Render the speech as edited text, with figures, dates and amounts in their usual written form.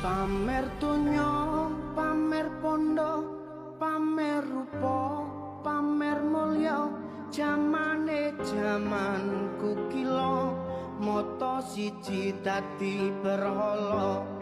Pamer donya, pamer pondo, pamer rupa, pamer mulya, jamane jamanku kila, mata siji dadi berhala.